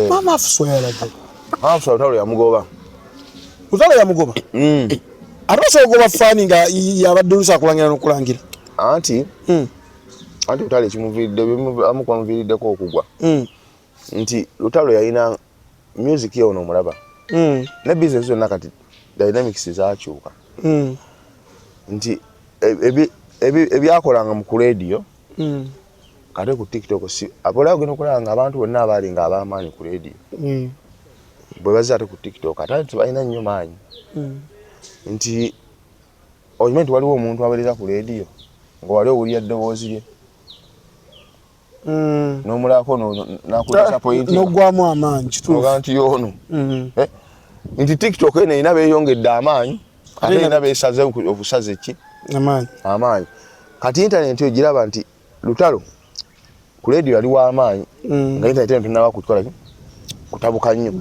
Mama Afuswa yalaga. Mama Afuswa Lutalo yamugoba. Lutalo yamugoba. Ate osobola okugoba faani nga yabadde oluusi akulangira n'okulangira. Anti anti Lutalo ekimuviiridde amu kwamuviiriddeko okugwa. Nti Lutalo yalina music ye ono omulaba. Ne business zonna kati dynamics zakyuka. Nti ebyakolanga mu ku radio kate ku TikTok si abola ogenda okulaba nga abantu bonna abaali nga ab'amaanyi ku radio bwe bazze ate ku TikTok ate tebalina nnyo maanyi. Nti okimanyi nti waliwo omuntu aweereza ku radio nga wali owulira eddoboozi lye n'omulabako n'akudisappointinga n'oggwamu amaanyi kituufu. N'ogamba nti y'ono. Nti TikTok eno erina beeyongedde amaanyi ate erina beesaze obusaze ki? Amaanyi. Amaanyi. Kati internet ogiraba nti Lutalo ku radio yali w'amaanyi nga internet eno tennaba kukola ki? Kutabuka nnyo.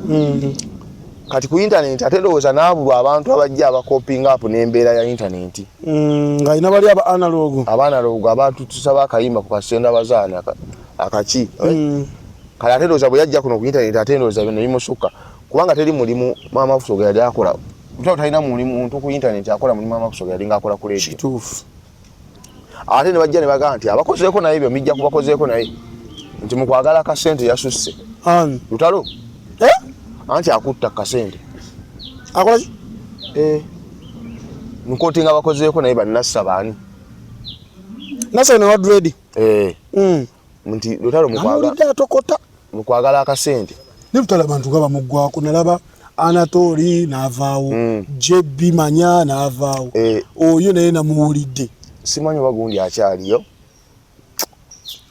Kati ku internet ate ndowooza n'abulwa abantu abajja abacoping up n'embeera ya internet. Ng'alina bali aba analog. Aba analog abantu tusaba akayimba ku kasenda bazaana akaki. Kale ate ndowooza bwe yajja kuno ku internet ate ndowooza bino bimusukka kubanga teri mulimu Maama Fuso gwe yali akola. Lutalo talina mulimu muntu ku internet akola mulimu Maama Fuso gwe yali ng'akola ku radio. Kituufu. Ate ne bajja ne bagamba nti abakozeeko naye ebyo mijja kubakozeeko naye nti mu kwagala akasente yasusse. Ani? Lutalo. Eh? Anti akutta kasente. Akola ki? Eh. Nkooti nga bakozeeko naye bannassa baani? Nassa ne wa dread. Eh. Nti Lutalo mu kwagala. Amuwulidde atokota. Mu kwagala akasente. Ne Lutalo abantu nga bamuggwako nalaba Anatoli n'avaawo. JB Manya n'avaawo. Oyo naye namuwulidde. Simanyi oba gundi akyaliyo.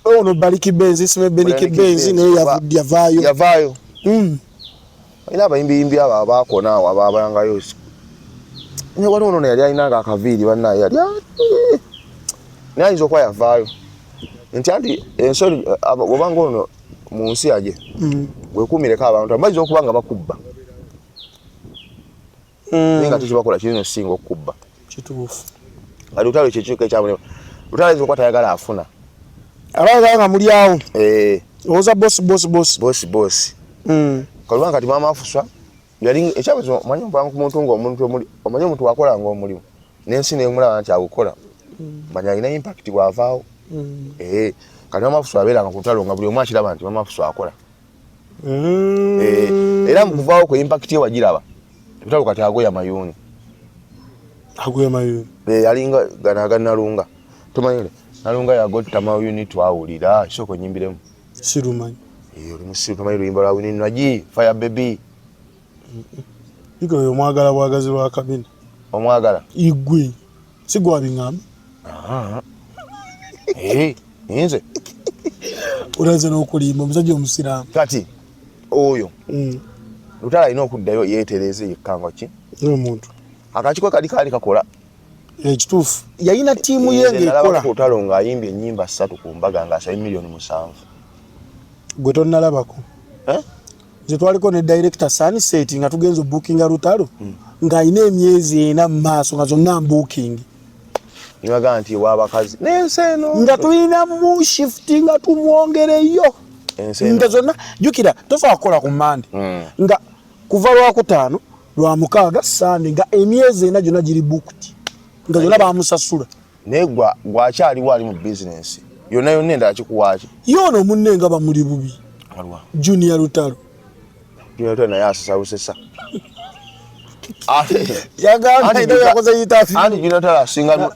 Ono Bariki Benz, Ismail Beniki Benz naye yavudde yavaayo. Yavaayo. Alina abayimbiyimbi abo abaakona awo abaabangayo. Ne waliwo ono yali alina nga akaviiri bannaye yali naye ayinza okuba yavaayo. Nti anti ensoli oba ng'ono mu nsi aje weekuumireko abantu bayinza okuba nga bakubba. Naye nga tekibakola kirina okusinga okukubba. Kituufu. Kati Lutalo kye kiiko ekyamulema. Lutalo ayinza okuba tayagala afuna. Abayagala nga muli awo. Eh. Owoza boss boss boss. Boss boss. Kalubanga kati Maama Afuswa yali ekyamazima omanyi ompanga ku muntu ng'omuntu omuli omanyi omuntu wakola ng'omulimu n'ensi n'emulaba nti agukola. Manya alina impact bw'avaawo. Eh. Kati Maama Afuswa abeeranga ku lutalo nga buli omu akiraba nti Maama Afuswa akola. Era mu kuvaawo kwe impact ye wagiraba. Lutalo kati agoya mayuuni. Agoya mayuuni. Eh, alinga gano aga Nalunga. Tomanyi Nalunga yagotta mayuuni twawulira. Sooka onnyimbiremu. Sirumanyi. Eh, oli musiru tomanyi luyimba lwa Winnie Nwagi, Fire Baby. Igwe oyo omwagala bwagazi lwa kabina. Omwagala? Igwe. Si gwe wabiŋŋamba? Eh, nze. Olaze n'okulimba omusajja omusiraamu. Kati oyo Lutalo alina okuddayo yeetereeze yekka nga ki? Ng'omuntu. Akakiiko kali kaali kakola. Ekituufu. Yalina ttiimu ye ng'ekola. Lutalo ng'ayimbye ennyimba 3 ku mbaga ng'asabye miliyoni 7. Gwe tonnalabako. Eh? Nze twaliko ne director Sunset nga tugenze obookinga Lutalo ng'alina emyezi 4 mu maaso nga zonna mbooking. Nibaga nti ew'abakazi n'ensi eno. Nga tulina mu shift nga tumwongereyo. Nga zonna jjukira tosobola kukola ku Monday. Nga kuva Lwakutaano, Lwamukaaga, Sunday nga emyezi 4 gyonna giri booked. Nga zonna bamusasula. Naye gwakyaliwo ali mu business yonna yonna endala kikuwaaki. Ye ono munne nga bamuli bubi. Junior Lutalo. Junior Lutalo naye asesa busesa. Yagambye Anti Junior Lutalo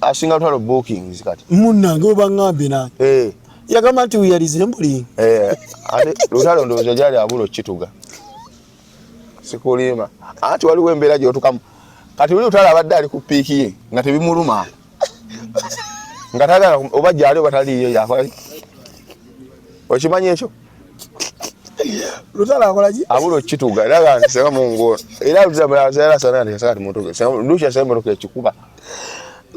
asinga Lutalo bookings kati. Munnange oba ŋŋambye nange. Yagamba nti we are resembling. Ate Lutalo ndowooza gyali abula okituga. Sikulima. Anti waliwo embeera gy'otukamu. Kati oli Lutalo abadde ali ku piiki ye nga tebimuluma. Nga tagala oba gyali oba taliiyo yakola. Okimanyi ekyo? Lutalo akola ki? Abula okituga era nga nti senga Mungu. Era Lutalo era sana nti senga mutuge. Senga Lucha senga mutuge ekikuba.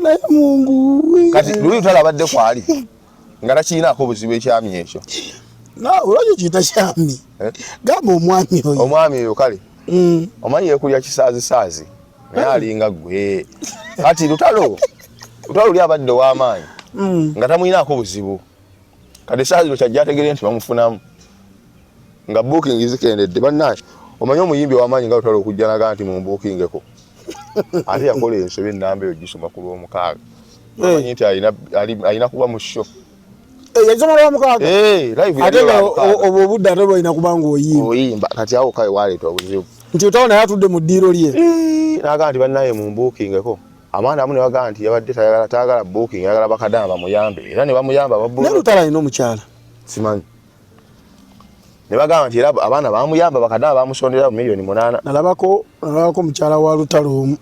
Naye Mungu. Kati luli Lutalo abadde kwali. Nga takirinaako obuzibu ekyami ekyo. Na olwaki kiyita kyami? Gamba omwami oyo. Omwami oyo kale. Omanyi yeekulya kisaazisaazi. Naye alinga ggwe. Kati Lutalo luli abadde ow'amaanyi. Nga tamulinaako buzibu. Kati essaawa zino kyajja ategeere nti bamufunamu. Nga booking zikendedde bannange. Omanyi omuyimbi ow'amaanyi nga Lutalo okujja n'agamba nti mumbookingeko. Ate yakola ensobi ennamba eyo gisoma ku Lwomukaaga. Omanyi nti alina kuba mu show. Yasoma Lwamukaaga? Live Ate yali nga Lwamukaaga. obwo obudde ate bwalina kuba ng'oyimba. Oyimba. Kati awo kale waleeta obuzibu. Nti Lutalo naye atudde mu ddiiro lye. N'agamba nti bannaye mumbookingeko. Amaana amu ne bagamba nti yabadde tayagala booking, ayagala bakadaama bamuyambe. Era ne bamuyamba Naye Lutalo alina omukyala. Simanyi. Ne bagamba nti era abaana bamuyamba bakadaama bamusondera miliyoni 8. Nalabako mukyala wa Lutalo omu.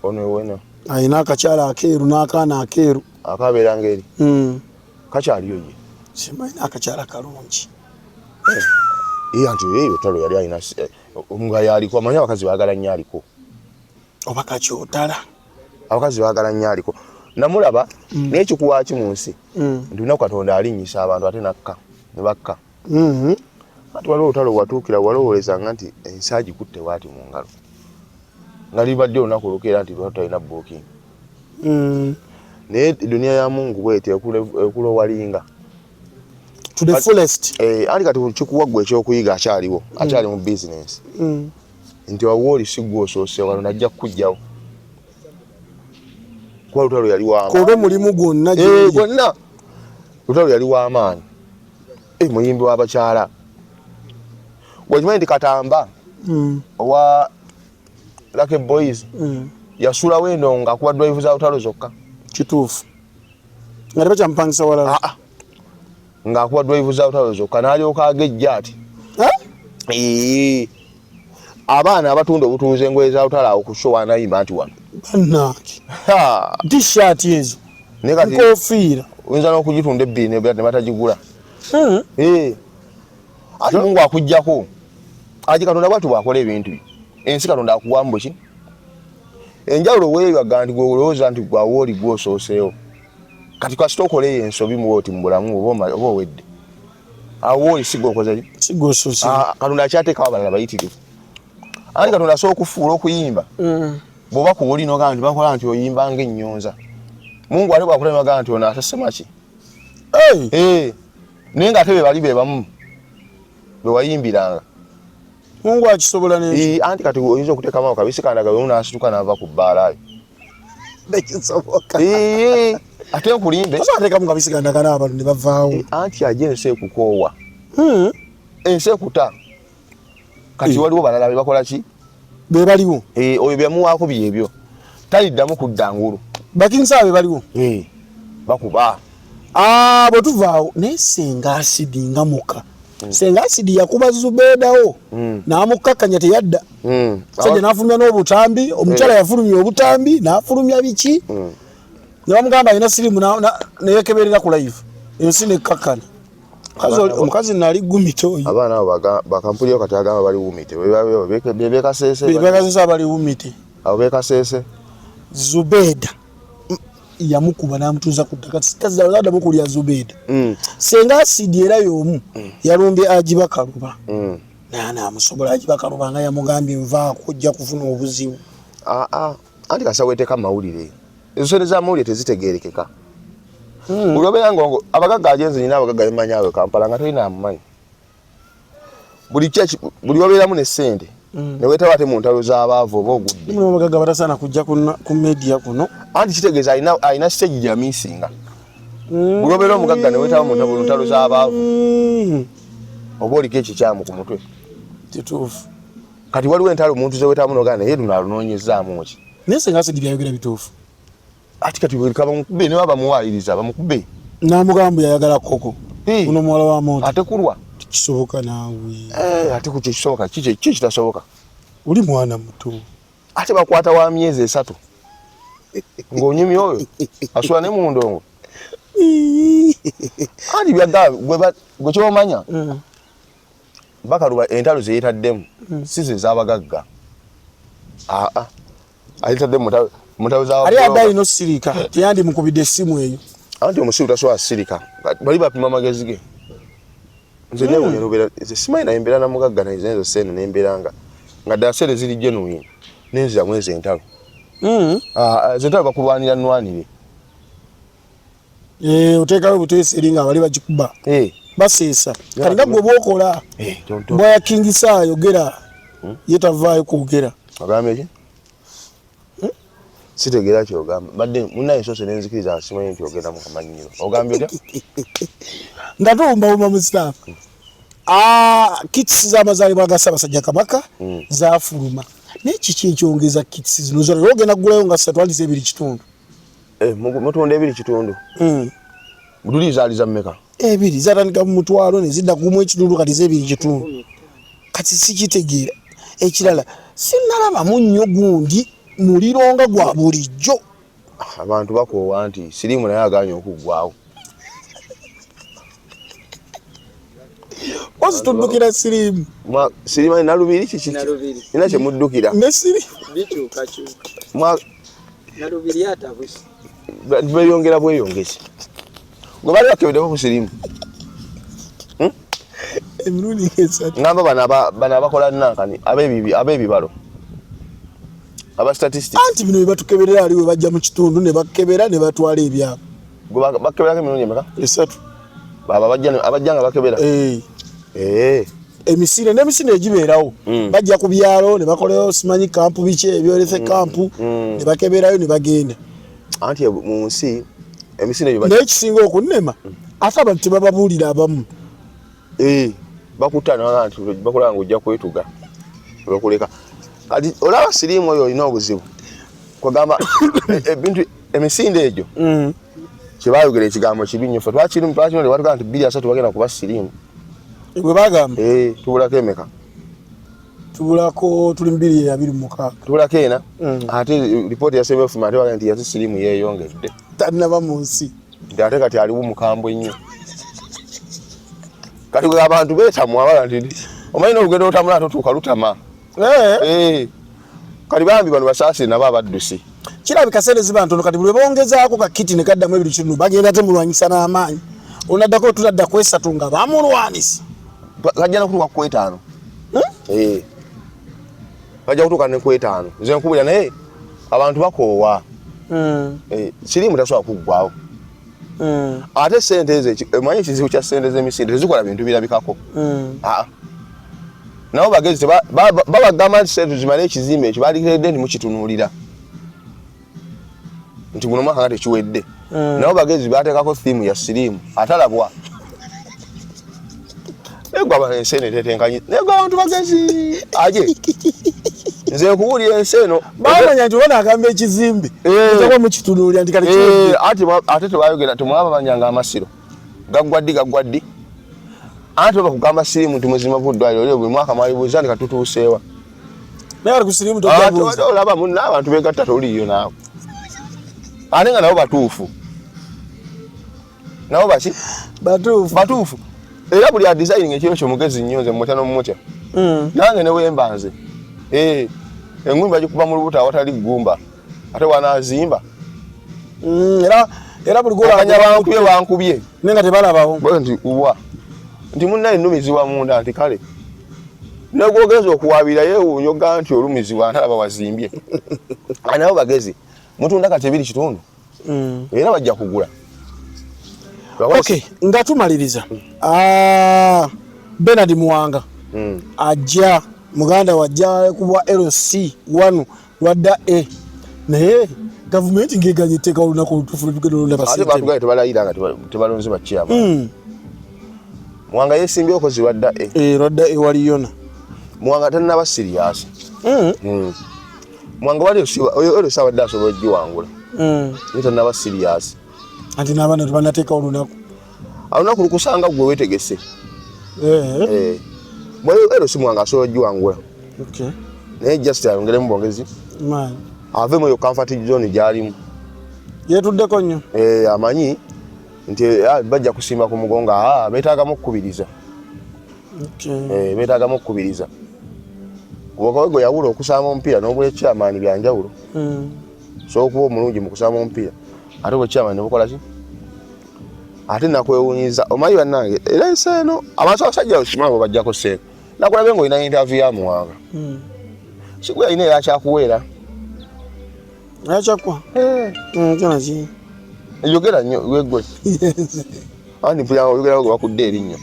Ono weno. Alina akakyala akeeru n'akaana akeeru. Akabeera ngeri. Kakyaliyo ye. Simanyi n'akakyala kalungi. Anti Lutalo yali alina nga yaliko, amanyi abakazi baagala nnyo aliko. Oba kakyotala. Abakazi baagala nnyo aliko. Namulaba naye kikuwa ki mu nsi? Nti lunaku Katonda alinnyisa abantu ate nakka ne bakka. Ati waliwo olutalo watuukira walowoolezanga nti ensi agikutte bwati mu ngalo nga libadde olunaku olukeera nti lwatu talina booking. Naye duniya ya Mungu bweti ekulowalinga to the fullest. Anti kati kikuwa gwe ekyokuyiga akyaliwo, akyali mu business. Nti wawooli si gwe osoose wano, najja kukugjawo kuba lutalo yali w'amaanyi. Kobe mulimu gwonna gwonna lutalo yali w'amaanyi. Muyimbi w'abakyala wakimanyi nti Katamba owa Lucky Boys yasulawo eno nga akuba drive za lutalo zokka. Kituufu nga tebakyamupangisa walala. Ng'akuba drive za lutalo zokka n'alyoka agejja ati abaana abatunda obutunzi engoye za lutalo awo ku show anayimba nti wano bannange t-shirt ezo nkofiira oyinza n'okugitunda ebbiri ne batagigula. Ati Mungu akuggyako ati Katonda bwati bw'akola ebintu bye ensi Katonda akuwamu buki enjawulo weebaga nti gwe olowooza nti gwe awooli gwe osooseewo kati kasita okola eyo ensobi muwe oti mu bulamu oba owedde awo oli si gwe okoze si gwe osooseewo. Katonda akyateekawo abalala bayitirivu anti Katonda asobola okufuula okuyimba bw'oba ku buli n'ogamba nti bakola nti oyimba ng'ennyonza Mungu ate bw'akola n'agamba nti ono asesema ki naye ng'ate be bali be bamu be wayimbiranga. Mungu akisobola n'ekyo. Anti kati oyinza okuteekamu ako kabisi kandaga bwe n'asituka n'ava ku bbaala ayo. Tekisoboka. Ate nkulimbe. Tosobola kuteekamu kabisi kandaga n'abantu ne bavaawo. Anti aje ensi ekukoowa. Ensi ekuta. Kati waliwo balala be bakola ki? Be baliwo. Oyo byamuwaako byebyo. Taliddamu kudda ngulu. Bakinsa be baliwo. Bakuba. Bwe tuvaawo naye Senga Asidi nga muka. Senga Asidi yakuba Zubedawo n'amukkakkanya teyadda. Sajja n'afulumya n'obutambi, omukyala yafulumya obutambi n'afulumya biki. Ne bamugamba alina sirimu neyekeberera ku live. Ensi nekkakkana. Omukazi nali gumite oyo. Abaana abo bakampulira kati agamba bali wumite. Bebekaseese. Bebekaseese abali wumite. Abo bekaseese. Zubeda yamukuba n'amutuuza ku ttaka tazaddamu kulya Zubeda. Senga Asidi era y'omu yalumbye Ajiba Kaluba. Naye anaamusobola Ajiba Kaluba nga yamugambye nvaako ojja kufuna obuzibu. Anti kasa weeteeka mu mawulire. Ezo sente z'amawulire tezitegeerekeka. Buli obeera nga abagagga agenze nina abagagga bemanyi awo e Kampala nga tolina amumanyi. Buli obeeramu ne ssente ne weetaba ate mu ntalo z'abaavu oba ogudde. Mulimu abagagga batasaana kujja ku media kuno. Anti kitegeeza alina stage gy'amiisinga. Buli obeera omugagga ne weetaba mu ntalo z'abaavu oba oliko ekikyamu ku mutwe. Kituufu. Kati waliwo entalo omuntu ze weetabamu n'ogamba naye luno alunoonyezzaamu ki? Naye Senga Asidi by'ayogera bituufu. Ati kati bamukube ne baba bamuwaayiriza bamukube. N'amugamba yayagala koko. Uno muwala wa muntu. Ate kulwa. Kisoboka naawe. Ate ku kyekisoboka ki kitasoboka. Oli mwana muto. Ate bakwata wa myezi 3. Ng'onyumya oyo asula ne mu ndongo. Anti byagala gwe ky'omanya. Bakaluba entalo ze yeetaddemu si ze z'abagagga. Ayitadde mu ntalo za Ali abadde alina osirika teyandimukubidde essimu eyo. Anti omusiru tasobola sirika. Bali bapima amagezi ge. Nze neewuunya n'obeera nze simanyi naye mbeera na mugagga naye ezo ssente ne mbeera nga ddala ssente ziri genuine ne nziramu ezo entalo. Ezo entalo bakulwanira nnwanire. Oteekayo buteesi eri nga bali bagikuba. Baseesa. Kati nga gwe bw'okola bw'ayakingisa ayogera ye tavaayo kwogera. Ogambye ki? Sitegeera ky'ogamba. Mbadde munnaye nsoose ne nzikiriza simanyi nti ogenda mu kamanyiro. Ogambye otya? Nga tuwumbawumba mu staff. Kits z'amazaalibwa ga Ssaabasajja Kabaka zaafuluma. Naye kiki ekyongeza kits zino? Zonna ogenda kugulayo nga 3 anti 2.5. Mutunda 2.5. Luli zaali za mmeka? 2 zatandika mu 500 ne zidda ku 1.5 kati 2.5. Kati sikitegeera. Ekirala sinnalabamu nnyo gundi muliro nga gwa bulijjo. Abantu bakoowa nti siriimu naye agaanye okuggwaawo. Ozi tuddukira siriimu. Siriimu Nalubiri kiki? Nina kye muddukira. Ne siriimu. Bikyukakyuka. Nalubiri atabuse. Beeyongera bweyongezi. Gwe baali bakebeddeko ku siriimu. Emirundi esatu. Ngamba bano abakola nankani ab'ebibalo aba statistics. Anti bino bebatukeberera ali we bajja mu kitundu ne bakebera ne batwala ebyabwe. Gwe bakeberako emirundi emeka? Esatu. Baba abajja nga bakebera. Eh. Emisinde n'emisinde egibeerawo. Bajja ku byalo ne bakolayo simanyi kampu biki ebyolese kampu ne bakeberayo ne bagenda. Anti mu nsi emisinde egyo naye ekisinga okunnema ate abantu tebababuulira abamu. Bakutta nti bakulaba ng'ojja kwetuga bakuleka. Kati olaba siriimu oyo olina obuzibu kwegamba ebintu emisinde egyo kyebayogera ekigambo kibi nnyo. Ffe twakirimu twakino tebatugaa nti 230 bagenda kuba siriimu. Bwe bagamba. Tubulako emeka? Tubulako tuli 2026. Tubulako ena. Ate lipooti yasembe ofuma ate bagamba nti yate siriimu yeeyongedde. Tannaba mu nsi. Nti ate kati aliwo mukambwe nnyo. Kati abantu beetamwa abala nti omanyi n'olugendo olutambula totuuka lutama. Kati bambi bano basaasire nabo abaddusi. Kirabika sente ziba ntono kati buli bongezaako kakiti ne kaddamu ebiri kitundu bagenda temulwanyisa n'amaanyi. Onaddako tunadda ku esatu nga bamulwanisa. Kajja n'okutuuka ku 5. Kajja kutuuka ne ku 5. Nze nkubulira naye abantu bakoowa. Siriimu tasobola kuggwaawo. Ate sente ezo omanyi ekizibu kya sente z'emisinde tezikola bintu birabikako. Nabo bagezi babagamba nti sente zimale ekizimbe ekyo balikiredde nti mukitunuulira nti guno mwaka nga tekiwedde. Nabo bagezi bateekako thiimu ya siriimu atalabwa. Naye gwe abantu ensi eno etetenkanye. Naye gwe abantu bagezi aje. Nze nkubuulira ensi eno. Bamanya nti bona agamba ekizimbe. Mutakuba mukitunuulira nti kale kiwedde. Ate tebayogera temwababanyanga amasiro. Gaggwa ddi gaggwa ddi? Anti baba kugamba siriimu nti muzima buddwaliro oli buli mwaka mwalibuuza nti katutuuseewa. Naye bali ku siriimu tojabuuza. Olaba munna abantu beegatta toliiyo naawe. Ate nga nabo batuufu. Nabo baki? Batuufu. Batuufu. Era buli a designing ekiro kyo mugezi nnyo nze mmutya n'omumutya. Nange ne wemba nze. Engumi bagikuba mu lubuto awatali ggumba. Ate wanaazimba. Era buli gw'olaba Akanya bankubye bankubye. Naye nga tebalabawo. Bwe nti uwa. Nti munnaye nnumizibwa munda nti kale. Ne gw'ogenza okuwaabira yeewuunya ogamba nti olumizibwa ntalaba wazimbye. Nabo bagezi. Mutunda kati 2 kitundu. Era bajja kugula. Okay, nga tumaliriza. Bernard Muwanga ajja muganda wajja kubwa LC1 lwadda A. Naye gavumenti ng'eganye etteeka olunaku olutuufu lwe tugenda olonda Ate bassentebe. batugaye tebalayira nga tebalonze ba chairman. Muwanga yeesimbye okozi lwadda A. Lwadda A wali yona. Muwanga tannaba serious. Muwanga wali oyo LC abadde asobola ogiwangula. Naye tannaba serious. Anti n'abaana tebannateekawo olunaku. Olunaku lukusanga ggwe weetegese. Bwe LC Muwanga asobola ogiwangula. Naye just ayongeremu bwongezi. Ave mu eyo comfort zone gy'alimu. Yeetuddeko nnyo. Amanyi nti bajja kusimba ku mugongo, beetaagamu okukubiriza. Beetaagamu okukubiriza. Kuba gwe yawula okusamba omupiira n'obwa chairman bya njawulo. So okuba omulungi mu kusamba omupiira ate obwa chairman ne bukola ki? Ate nakwewuunyiza omanyi bannange era ensi eno abantu abasajja simanyi bwe bajjako ssente. Nakulabe ng'olina interview ya Muwanga. Sigwe alina era akyakuweera. Akyakwa? Kyona ki? Yogera nnyo weggwe. Anti mpulira oyogera gwe bakudde erinnyo.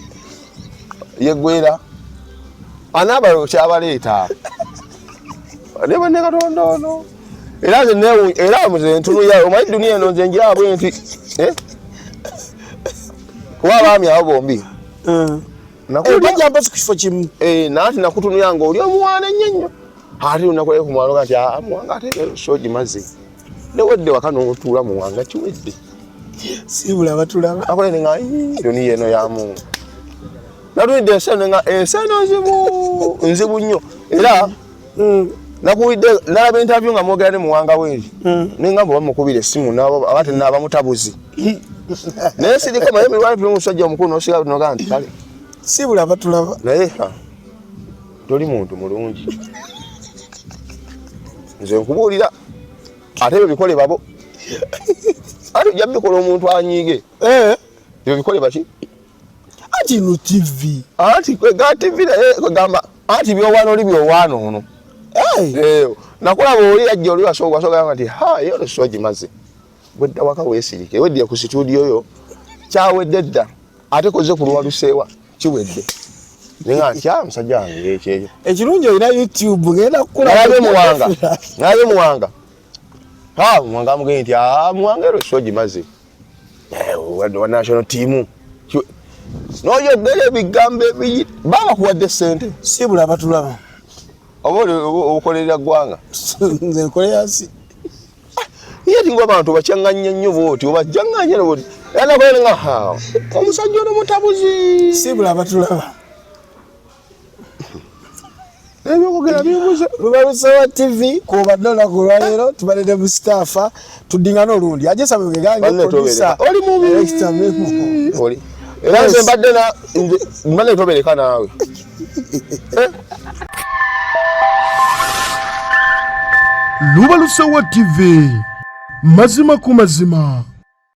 Yeggwera. Anaabalo kyabaleeta. Ne banne Katonda ono. Era nze era nze ntunuya omanyi duniya eno nze njiraba bwe nti. Kuba abaami abo bombi. Bajja mpozi ku kifo kimu. Nanti nakutunuya ng'oli omuwaana ennyo ennyo. Ate olunaku ku mwalo nti Muwanga ate sogimaze. Newedde waka n'otuula Muwanga kiwedde. Siibula batulaba. Akole ne nga duniya eno ya Mungu. Natunidde ensi eno nga ensi eno nzibu nzibu nnyo. Era nakuwulidde nalaba interview nga mwogera ne Muwanga weeri. Ne ngamba bamukubira essimu n'abo ate n'abamutabuzi. Naye siriko maye mirwani tuli musajja omukulu n'osiga n'ogamba nti kale. Siibula batulaba. Naye toli muntu mulungi. Nze nkubuulira ate ebyo bikole babo. Ate ojja bikola omuntu anyiige. Ebyo bikole baki? Anti no TV. Anti kwega TV naye kwegamba anti byowaana oli byowaana ono. Hey. Nakulaba oli ajja oli wasooka wasooka nti ha yo leso ogimaze. Wedda waka weesirike weddira ku situdiyo yo kyawedde dda ate koze ku lwaluseewa kiwedde. Ninga nti ah musajja wange ekyeyo. Ekirungi olina YouTube ngenda kukulaba. Nalabe Muwanga. Nalabe Muwanga. Ha Muwanga amugende nti ah Muwanga ero so ogimaze. Eh, wa national team. Noyogera ebigambo ebiri baba kuwadde ssente. Sibula batulaba. Oba okolerera ggwanga. Nze nkolera si. Ye tingo abantu bakyanganya nnyo bwoti obajjanganya bwoti. Era nakola nga ha omusajja ono mutabuzi. Sibula batulaba. Ebyokogera bibuze. Lubalusewa TV kwobadde olunaku olwaleero tubadde ne Mustapha tuddingana olundi aje samuel gange producer oli mubi Director Memo. Oli era nze mbadde na mbadde tobereka naawe. Lubalusewa TV mazima ku mazima.